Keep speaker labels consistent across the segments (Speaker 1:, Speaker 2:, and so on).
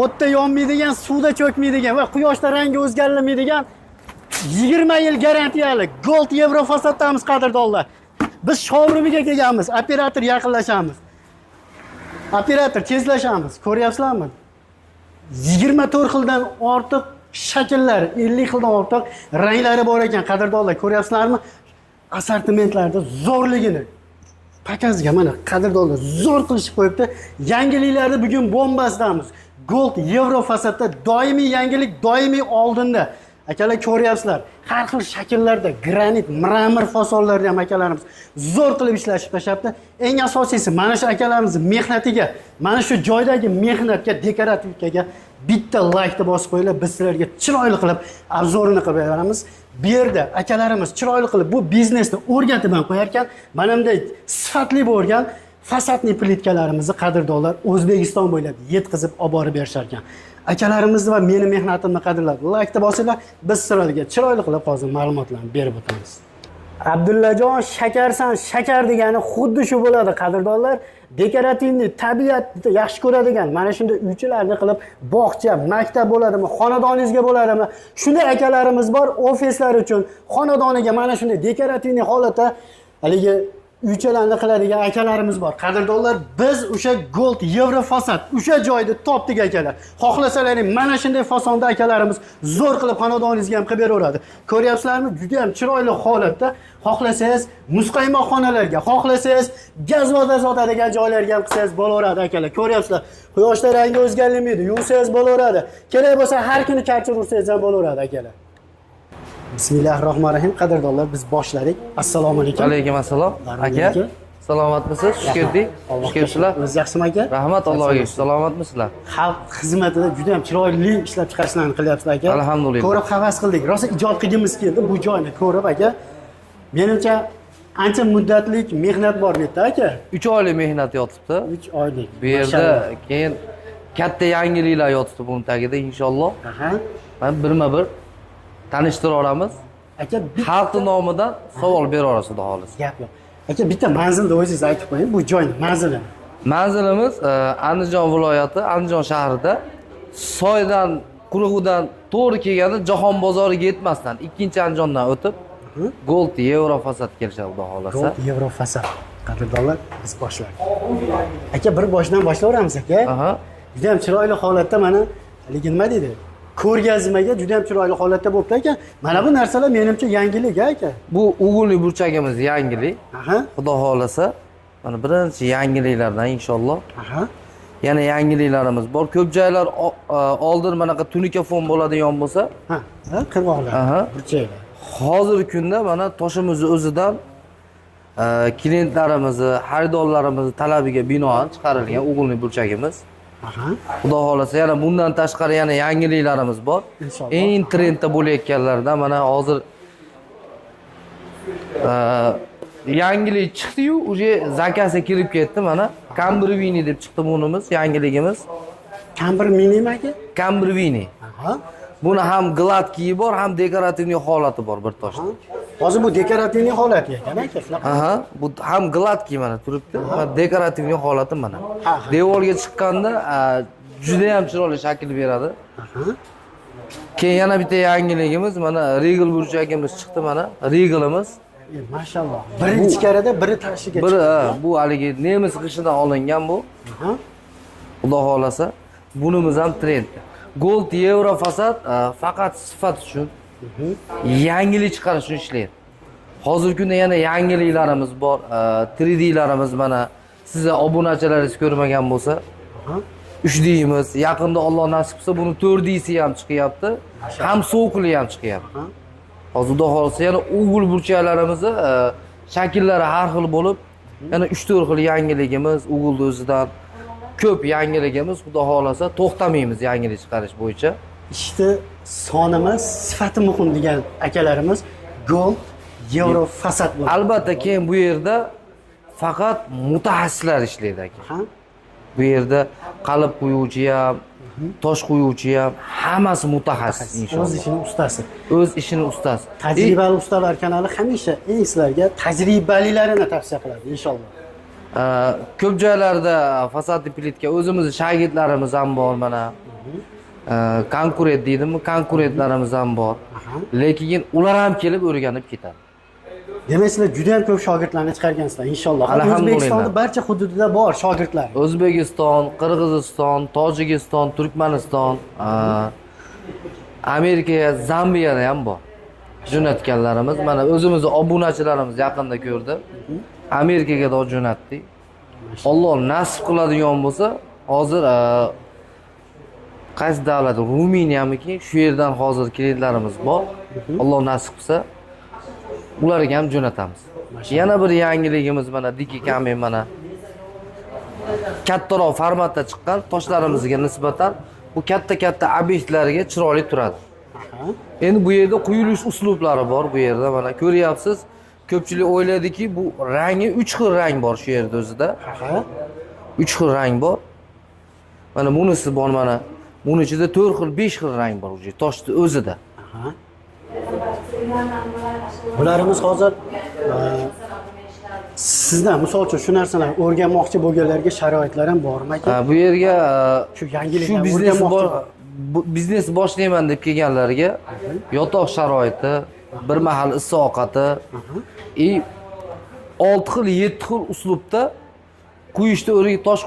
Speaker 1: O'tda yonmaydigan, suvda cho'kmaydigan va quyoshda rangi o'zgarilmaydigan 20 yil garantiyali Gold Yevro fasaddamiz, qadrdonlar. Biz showroomga kelganmiz. Operator, yaqinlashamiz. Operator, tezlashamiz. Ko'ryapsizlarmi? 24 xildan ortiq shakllar, 50 xildan ortiq ranglari bor ekan, qadrdonlar. Ko'ryapsizlarmi? Assortimentlarda zo'rligini. Показ ga mana, qadrdonlar, zo'r qilishib qo'yibdi. Yangiliklarni bugun bombasidamiz. Gold Yevro fasadda doimiy yangilik, doimiy oldinda. Akalar, ko'ryapsizlar. Har xil shakllarda granit, мрамор fasonlarni ham akalarimiz zo'r qilib ishlashib tashlabdi. Eng asosiysi, mana shu akalarimiz mehnatiga, mana shu joydagi mehnatga, декоративка ga bitta laykni bosib qo'yinglar. Biz sizlarga chiroyli qilib обзор ini qilib beramiz. Bu yerda akalarimiz chiroyli qilib bu biznesni o'rgatib ham qo'yar ekan. Mana bunday sifatli bo'lgan фасадный plitkalarimizni, qadrdonlar, O'zbekiston bo'ylab yetkazib olib borib berishar ekan. Akalarimizni va meni mehnatimni qadrlab laykni bosinglar. Biz sizlarga chiroyli qilib hozir ma'lumotlarni berib o'tamiz. Abdullajon, shakarsan, shakar degani xuddi shu bo'ladi, qadrdonlar. Декоративный, tabiatni yaxshi ko'radigan, mana shunday uychalarni qilib, bog'cha, maktab bo'ladimi, xonadoningizga bo'ladimi, shunday akalarimiz bor, ofislar uchun xonadoniga mana shunday декоративный holatda haligi uychalarni qiladigan akalarimiz bor. Qadrdonlar, biz o'sha Gold Yevro fasad o'sha joyda topdik, akalar. Xohlasalaring, mana shunday fasonda akalarimiz zo'r qilib xonadoningizga ham qilib beraveradi. Ko'ryapsizlarmi? Juda ham chiroyli holatda. Xohlasangiz muzqaymoqxonalarga, xohlasangiz gaz voda sotadigan joylarga ham qilsangiz bo'laveradi, akalar. Ko'ryapsizlar. Quyoshda rangi o'zgarilmaydi, yuvsangiz bo'laveradi. Kerak bo'lsa, har kuni karcher ursangiz ham bo'laveradi, akalar. Bismillahir rohmanir rohim. Qadrdonlar, biz boshladik. Assalomu alaykum.
Speaker 2: Alaykum assalom.
Speaker 1: Darvoza.
Speaker 2: Aka, salomatmisiz? Xush keldik. Xush kelibsizlar.
Speaker 1: O'zi yaxshimi, aka?
Speaker 2: Rahmat, Allohga shukur. Salomatmisizlar?
Speaker 1: Xalq xizmatida juda ham chiroyli ishlab chiqarishlarni qilyapsizlar, aka.
Speaker 2: Alhamdulillah.
Speaker 1: Ko'rib havas qildik. Rosa ijod qilgimiz keldi bu joyni ko'rib, aka. Menimcha, ancha muddatlik mehnat bor bu yerda, aka.
Speaker 2: 3 oylik mehnat yotibdi.
Speaker 1: 3 oylik.
Speaker 2: Bu yerda keyin katta yangiliklar yotibdi buni tagida, inshaalloh. Mana, birma-bir tanishtira olamiz.
Speaker 1: Aka, bitta
Speaker 2: Xalqni nomidan savol bera olasiz, xudo xohlasa.
Speaker 1: Gap yo'q. Aka, bitta manzilni o'zingiz aytib qo'ying, bu joyni manzilini.
Speaker 2: Manzilimiz Andijon viloyati, Andijon shahrida, soydan, qurug'idan to'g'ri kelganda, Jahon bozoriga yetmasdan, ikkinchi Andijondan o'tib, Gold Yevro fasad kelishadi, xudo xohlasa.
Speaker 1: Gold Yevro fasad. Qadrdonlar, biz boshladik. Aka, bir boshidan boshlayveramiz, aka.
Speaker 2: Aha.
Speaker 1: Juda ham chiroyli holatda mana haligi nima deydi? Ko'rgazmaga juda ham chiroyli holatda bo'libdi, aka. Mana bu narsalar, menimcha, yangilik, aka.
Speaker 2: Bu угольный burchagimiz yangilik. Xudo xohlasa, mana birinchi yangiliklardan, inshaalloh. Yana yangiliklarimiz bor. Ko'p joylar oldin manaqa tunuka fon bo'ladigan bo'lsa,
Speaker 1: Ha, qirg'oqlar. Burchaklar.
Speaker 2: Hozirgi kunda mana toshimizni o'zidan klientlarimizni, xaridorlarimizni talabiga binoan chiqarilgan угольный burchagimiz. Xudo xohlasa, yana bundan tashqari yana yangiliklarimiz bor.
Speaker 1: Inshaalloh.
Speaker 2: Eng trendda bo'layotganlardan mana hozir yangilik chiqdi-yu, уже заказ ga kirib ketdi mana. Kambrvini deb chiqdi bunimiz, yangiligimiz.
Speaker 1: Kambir minimi, aka?
Speaker 2: Kambrvini. Buni ham гладкий bor, ham декоративный holati bor bir toshda.
Speaker 1: Hozir bu декоративный holati ekan, aka, shunaqa.
Speaker 2: Aha, bu ham гладкий mana turibdi, mana декоративный holati mana.
Speaker 1: Ha, ha.
Speaker 2: Devorga chiqqanda juda ham chiroyli shakl beradi. Keyin yana bitta yangiligimiz, mana Regal burchagimiz chiqdi mana, Regalimiz.
Speaker 1: Mashalloh. Biri ichkarida, biri tashiga
Speaker 2: Biri
Speaker 1: chiqdi.
Speaker 2: Ha, bu haligi nemis g'ishidan olingan bu. Xudo xohlasa, bunimiz ham trend. Gold Yevro fasad faqat sifat uchun, yangilik chiqarish uchun ishlaydi. Hozirgi kunda yana yangiliklarimiz bor. 3D'larimiz mana, sizni obunachilaringiz ko'rmagan bo'lsa, 3D'miz yaqinda, Alloh nasib qilsa, buni 4D'si ham chiqyapti, ham sovuqli ham chiqyapti. Hozir, xudo xohlasa, yana угол burchaklarimizni shakllari har xil bo'lib, yana 3-4 xil yangiligimiz, угол ni o'zidan ko'p yangiligimiz, xudo xohlasa, to'xtamaymiz yangilik chiqarish bo'yicha.
Speaker 1: Ishni soni emas, sifati muhim degan akalarimiz Gold Yevro fasad bo'ladi.
Speaker 2: Albatta, keyin bu yerda faqat mutaxassislar ishlaydi, aka. Bu yerda qalib quyuvchi ham, tosh quyuvchi ham, hammasi mutaxassis,
Speaker 1: O'z
Speaker 2: inshaalloh.
Speaker 1: ishini ustasi.
Speaker 2: O'z ishini ustasi.
Speaker 1: Tajribali ustalar kanali hamisha eng sizlarga tajribalilarini tavsiya qiladi, inshaalloh.
Speaker 2: Ko'p joylarda фасадный plitka o'zimizni shogirdlarimiz ham bor mana. Конкурент deydimi, konkurentlarimiz ham bor. Lekin ular ham kelib o'rganib ketadi.
Speaker 1: Demak, sizlar juda ham ko'p shogirdlarni chiqargansizlar, inshaalloh.
Speaker 2: Alhamdulillah.
Speaker 1: O'zbekistonda barcha hududida bor shogirdlar.
Speaker 2: O'zbekiston, Qirg'iziston, Tojikiston, Turkmaniston, Amerika, Zambiyada ham bor. Jo'natganlarimiz, mana o'zimizni obunachilarimiz yaqinda ko'rdi. Amerikaga da jo'natdik. Alloh nasib qiladigan bo'lsa, hozir qaysi davlat, Ruminiyamiki, shu yerdan hozir klientlarimiz bor. Alloh nasib qilsa, ularga ham jo'natamiz. Yana bir yangiligimiz mana дикий камень, mana kattaroq formatda chiqqan toshlarimizga nisbatan bu katta-katta obyektlarga chiroyli turadi. Endi bu yerda quyilish uslublari bor bu yerda, mana ko'ryapsiz. Ko'pchilik o'ylaydiki, bu rangi 3 xil rang bor shu yerda o'zida. 3 xil rang bor. Mana bunisi bor mana. Buni ichida 4 xil, 5 xil rang bor уже toshni o'zida.
Speaker 1: Bularimiz hozir sizdan, misol uchun, shu narsalarni o'rganmoqchi bo'lganlarga sharoitlar ham bormi, aka?
Speaker 2: Ha, bu yerga
Speaker 1: Shu yangiliklarni
Speaker 2: shu biznes
Speaker 1: o'rganmoqchi
Speaker 2: bu biznes boshlayman deb kelganlarga yotoq sharoiti, bir mahal issiq ovqati и 6 xil, 7 xil uslubda quyishni o'rga tosh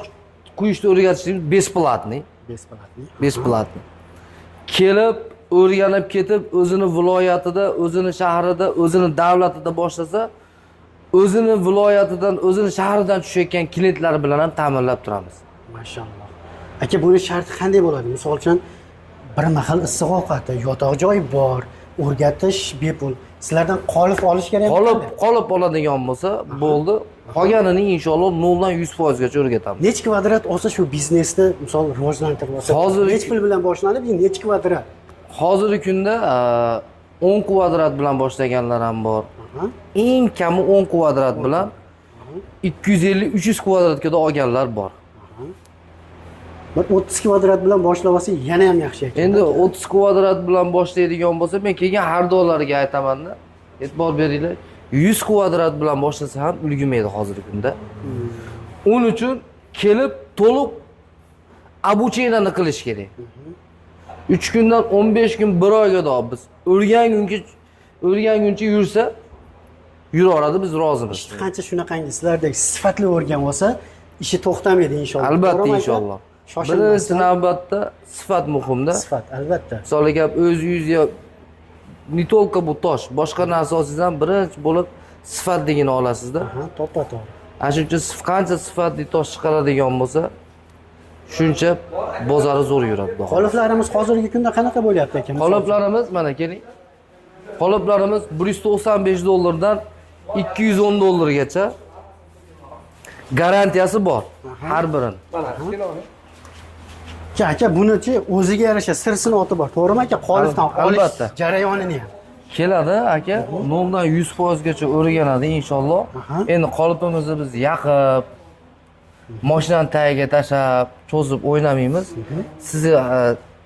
Speaker 2: quyishni o'rgatishimiz бесплатный.
Speaker 1: Бесплатный.
Speaker 2: Бесплатный. Kelib, o'rganib ketib, o'zini viloyatida, o'zini shahrida, o'zini davlatida boshlasa, o'zini viloyatidan, o'zini shahridan tushayotgan klientlar bilan ham ta'minlab turamiz.
Speaker 1: Mashalloh. Aka, buni sharti qanday bo'ladi? Misol uchun, bir mahal issiq ovqati, yotoq joyi bor, o'rgatish bepul. Sizlardan qolip olish kerak.
Speaker 2: Qolip oladigan bo'lsa, bo'ldi. Qolganini inshaalloh 0 dan 100% gacha o'rgatamiz.
Speaker 1: Necha kvadrat olsa shu biznesni, misol, rivojlantirib olsa? Necha pul bilan boshlanib, necha kvadrat?
Speaker 2: Hozirgi kunda 10 kvadrat bilan boshlaganlar ham bor. Eng kami 10 kvadrat bilan 250-300 kvadratga olganlar bor.
Speaker 1: Bir 30 kvadrat bilan boshlab olsa yana ham yaxshi ekan.
Speaker 2: Endi 30 kvadrat bilan boshlaydigan bo'lsa, men kelgan xaridorlarga aytamanda, e'tibor beringlar, 100 kvadrat bilan boshlasa ham ulgurmaydi hozirgi kunda. Uning uchun kelib to'liq обучение ni qilish kerak. 3 kundan 15 kun, 1 oyga biz o'rganguncha yursa, yuraveradi, biz rozimiz.
Speaker 1: Qancha shunaqangi sizlardek sifatli o'rganib olsa, ishi to'xtamaydi inshaalloh.
Speaker 2: Albatta,
Speaker 1: To'g'rimi, aka?
Speaker 2: inshaalloh. Birinchi
Speaker 1: Shoshilmasdan.
Speaker 2: Navbatda sifat muhimda.
Speaker 1: Sifat, albatta.
Speaker 2: Misol gap, o'z uyingizga не только bu tosh, boshqa narsa olsangiz ham birinchi bo'lib sifatligini olasizda.
Speaker 1: Aha, to'ppa to'g'ri.
Speaker 2: Ana shuning uchun qancha sifatli tosh chiqaradigan bo'lsa, shuncha bozori zo'r yuradi, Xudo xohlasa.
Speaker 1: Qoliplarimiz hozirgi kunda qanaqa bo'lyapti, aka? Misol uchun?
Speaker 2: Qoliplarimiz mana, keling. Qoliplarimiz 195 dollardan 210 dollargacha, garantiyasi bor har birini.
Speaker 1: Aka, aka, bunichi o'ziga yarasha sir sinoti bor. To'g'rimi, aka? Qolipdan olish
Speaker 2: Albatta.
Speaker 1: jarayonini ham.
Speaker 2: Keladi, aka, 0 dan 100 foizgacha o'rganadi inshaalloh. Endi qolipimizni biz yaqib, mashinani tagiga tashlab, cho'zib o'ynamaymiz. Sizni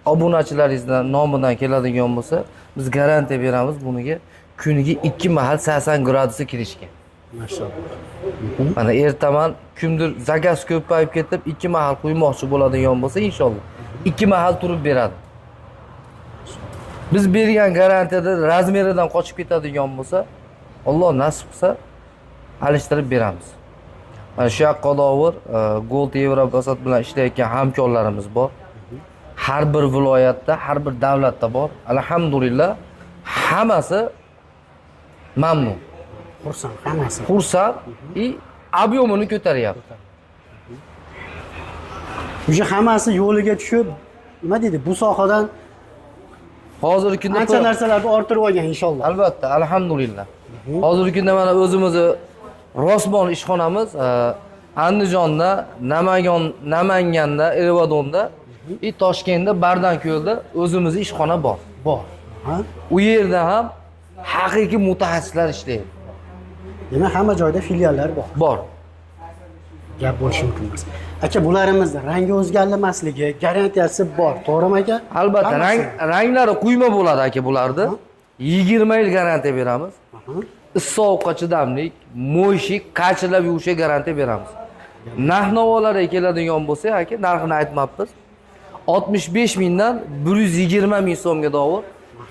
Speaker 2: obunachilaringizdan nomidan keladigan bo'lsa, biz garantiya beramiz buniga kuniga 2 mahal 80 gradusga kirishga.
Speaker 1: Mashalloh.
Speaker 2: Mana ertaman kimdir заказ ko'payib ketib, 2 mahal quymoqchi bo'ladigan bo'lsa, inshaalloh 2 mahal turib beradi. Biz bergan garantiyada razmeridan qochib ketadigan bo'lsa, Alloh nasib qilsa, alishtirib beramiz. Mana shu yoqqa dovur Gold Yevro bilan ishlayotgan hamkorlarimiz bor. Har bir viloyatda, har bir davlatda bor. Alhamdulillah, hammasi mamnun.
Speaker 1: Xursand hammasi.
Speaker 2: Xursand и объем ini ko'taryapti.
Speaker 1: Уже hammasi yo'liga tushib, nima deydi, bu sohadan
Speaker 2: Hozirgi kunda
Speaker 1: ancha narsalarni orttirib olgan inshaalloh.
Speaker 2: Albatta, alhamdulillah. Hozirgi kunda mana o'zimizni Rosmon ishxonamiz Andijonda, Namangan, Namanganda, Elvadonda и Toshkentda Bardanko'lda o'zimizni ishxona bor.
Speaker 1: Bor. Ha?
Speaker 2: U yerda ham haqiqiy mutaxassislar ishlaydi.
Speaker 1: Demak, hamma joyda filiallar bor.
Speaker 2: Bor.
Speaker 1: Gap bo'lishi mumkin emas. Aka, bularimizni rangi o'zgarilmasligi garantiyasi bor. To'g'rimi, aka?
Speaker 2: Albatta,
Speaker 1: Hammasi.
Speaker 2: Ranglari quyma bo'ladi, aka, bularni. 20 yil garantiya beramiz. Issiq sovuqqa chidamli, моющий, kachirlab yuvishga garantiya beramiz. Narx navolarga keladigan bo'lsak, aka, narxini aytmabmiz. 65 mingdan 120 ming so'mga dovur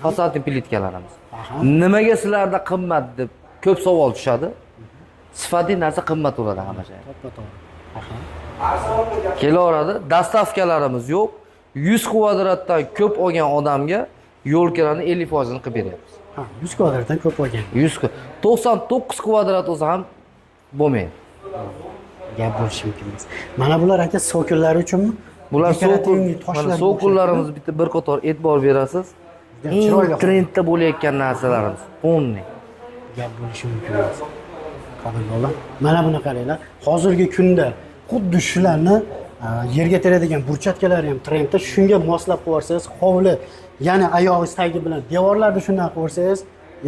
Speaker 2: фасадный plitkalarimiz. Nimaga sizlarda qimmat deb ko'p savol tushadi. Sifatli narsa qimmat bo'ladi hamma joyda.
Speaker 1: To'ppa to'g'ri. Aha.
Speaker 2: Kelaveradi. Доставка larimiz yo'q. 100 kvadratdan ko'p olgan odamga yo'l kirani 50% qilib beryapmiz.
Speaker 1: Ha, 100 kvadratdan ko'p olgan.
Speaker 2: 100, 99 kvadrat bo'lsa ham bo'lmaydi.
Speaker 1: Gap bo'lishi mumkin emas. Mana bular, aka, цоколь lar uchunmi?
Speaker 2: Bular
Speaker 1: Декоративный
Speaker 2: цоколь, mana
Speaker 1: toshlar.
Speaker 2: Цоколь larimiz bitta bir qator, e'tibor berasiz.
Speaker 1: Juda
Speaker 2: Eng
Speaker 1: chiroyli.
Speaker 2: trendda bo'layotgan narsalarimiz. Полный.
Speaker 1: Gap bo'lishi mumkin emas. Qadrdonlar, mana buni qaranglar. Hozirgi kunda xuddi shularni yerga teradigan брусчатка lari ham trendda. Shunga moslab qo'yib yuborsangiz, hovli yana oyog'i tagi bilan devorlarni shundan qilib yuborsangiz,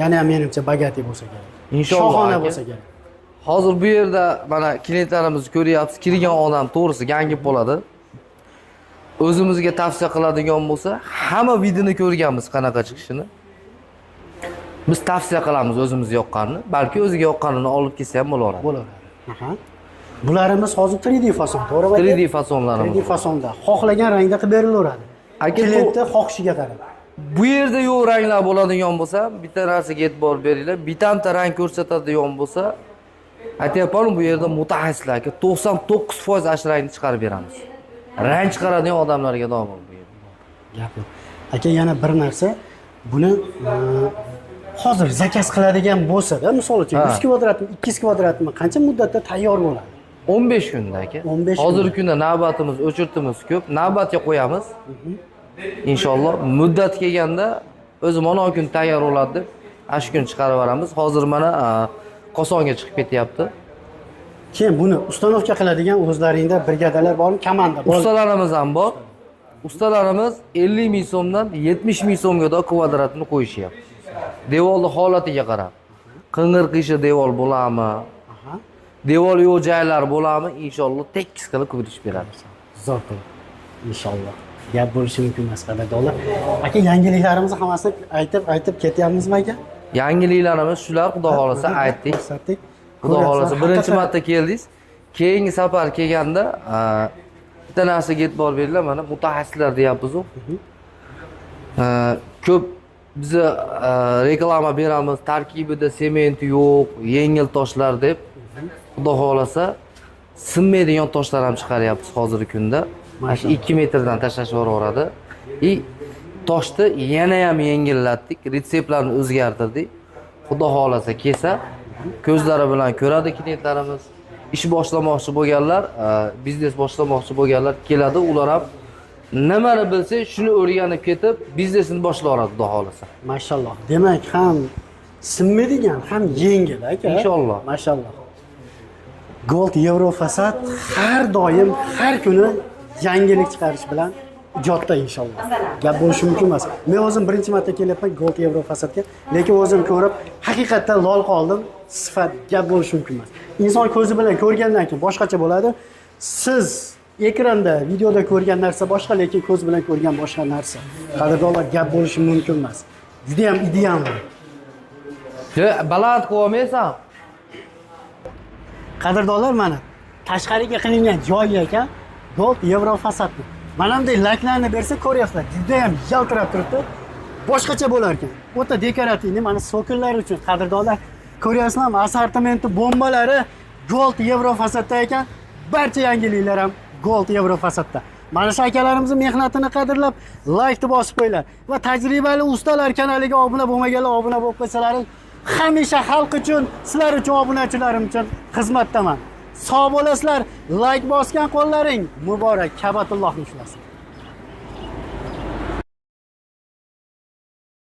Speaker 1: yana ham menimcha богатый bo'lsa kerak.
Speaker 2: Inshaalloh,
Speaker 1: Shohona
Speaker 2: aka.
Speaker 1: bo'lsa kerak.
Speaker 2: Hozir bu yerda mana klientlarimizni ko'ryapsiz. Kirgan odam to'g'risi gangib bo'ladi. O'zimizga tavsiya qiladigan bo'lsa, hamma вид ini ko'rganmiz qanaqa chiqishini. Biz tavsiya qilamiz o'zimiz yoqqanini, balki o'ziga yoqqanini olib kelsa ham bo'laveradi.
Speaker 1: Bo'laveradi. Aha. Bularimiz hozir 3D fason, to'g'rimi, aka?
Speaker 2: 3D fasonlarimiz.
Speaker 1: 3D fasonda xohlagan rangda qilib berilaveradi.
Speaker 2: Aka,
Speaker 1: Klientni xohishiga qarab.
Speaker 2: Bu yerda yo'q ranglar bo'ladigan bo'lsa, bitta narsaga e'tibor beringlar. Bittanta rang ko'rsatadigan bo'lsa, aytyapman, bu yerda mutaxassislar, aka, 99% ana shu rangni chiqarib beramiz. Rang chiqaradigan odamlarga doim bu yerda.
Speaker 1: Gap yo'q. Aka, yana bir narsa, buni hozir заказ qiladigan bo'lsa-da, misol uchun 100 kvadratmi, 200 kvadratmi, qancha muddatda tayyor bo'ladi?
Speaker 2: 15 kunda, aka.
Speaker 1: 15
Speaker 2: Hozirgi kunda navbatimiz, очередь imiz ko'p. Navbatga qo'yamiz. Inshaalloh muddat kelganda o'zi mana kun tayyor bo'ladi deb ana shu kun chiqarib yuboramiz. Hozir mana Kosonga chiqib ketyapti.
Speaker 1: Keyin buni установка qiladigan o'zlaringda brigadalar bormi, komanda bor?
Speaker 2: Ustalarimiz ham bor. Ustalarimiz 50 ming so'mdan 70 ming so'mga kvadratini qo'yishyapti. Devorni holatiga qarab. Qing'ir qiyshiq devor bo'ladimi?
Speaker 1: Aha.
Speaker 2: Devor yo'q joylar bo'ladimi? Inshaalloh tekis qilib qo'yib beradi.
Speaker 1: Zo'r qilib. Inshaalloh. Gap bo'lishi mumkin emas, qadrdonlar. Aka, yangiliklarimizni hammasini aytib, aytib ketyapmizmi, aka?
Speaker 2: Yangiliklarimiz shular, xudo xohlasa, aytdik.
Speaker 1: Ko'rsatdik.
Speaker 2: Xudo xohlasa
Speaker 1: Ko'ryapsizlar,
Speaker 2: birinchi
Speaker 1: haqiqatan
Speaker 2: marta keldingiz. Keyingi safar kelganda bitta narsaga e'tibor beringlar, mana mutaxassislar deyapmiz-u. Ko'p biza reklama beramiz, tarkibida sement yo'q, yengil toshlar deb. Xudo xohlasa sinmaydigan toshlar ham chiqaryapmiz hozirgi kunda. Mana shu 2 metrdan tashlashib yuboraveradi. И toshni yana ham yengillatdik, retseptlarni o'zgartirdik. Xudo xohlasa kelsa, ko'zlari bilan ko'radi klientlarimiz. Ish boshlamoqchi bo'lganlar, biznes boshlamoqchi bo'lganlar keladi, ular ham nimani bilsa shuni o'rganib ketib, biznesini boshlayveradi, xudo xohlasa.
Speaker 1: Mashalloh. Demak, ham sinmaydigan, ham yengil, aka.
Speaker 2: Inshaalloh.
Speaker 1: Mashalloh. Gold Euro fasad har doim, har kuni yangilik chiqarish bilan ijodda, inshaalloh. Gap bo'lishi mumkin emas. Men o'zim birinchi marta kelyapman Gold Euro fasadga, lekin o'zim ko'rib haqiqatdan lol qoldim. Sifat, gap bo'lishi mumkin emas. Inson ko'zi bilan ko'rgandan keyin boshqacha bo'ladi. Siz ekranda, videoda ko'rgan narsa boshqa, lekin ko'z bilan ko'rgan boshqa narsa. Qadrdonlar, gap bo'lishi mumkin emas. Juda ham ideal.
Speaker 2: Baland qilib olmaysan.
Speaker 1: Qadrdonlar, mana tashqariga qilingan joyi ekan Gold Euro fasadni. Mana bunday laklarni bersa, ko'ryapsizlar, juda ham yaltirab turibdi. Boshqacha bo'lar ekan. O'ta декоративный, mana цоколь lar uchun, qadrdonlar, ko'ryapsizlarmi? Assortimenti bombalari Gold Euro fasadda ekan. Barcha yangiliklar ham Gold Euro fasadda. Mana shu akalarimizni mehnatini qadrlab, laykni bosib qo'yinglar va tajribali ustalar kanaliga obuna bo'lmaganlar obuna bo'lib qo'ysalaring, hamisha xalq uchun, sizlar uchun, obunachilarim uchun xizmatdaman. Sog' bo'lasizlar, layk bosgan qo'llaring muborak, Kabatullohni ushlasin.